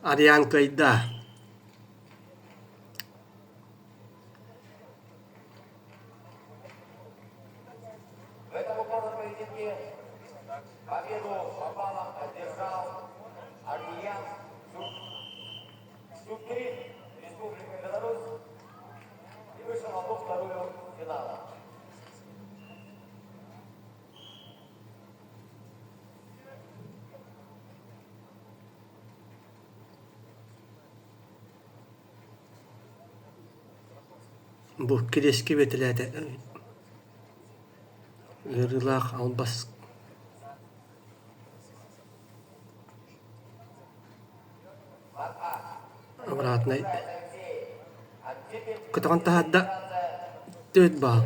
Ариан кыайда. В этом упорном поединке победу по баллам одержал Армиян Сюркрин, Республика Беларусь, и вышел на одну вторую финала. Бу кириэскэ биэтэлээтэ ыарыылаах албас обратнай көтөҕөн таһаарда, төрүт баал.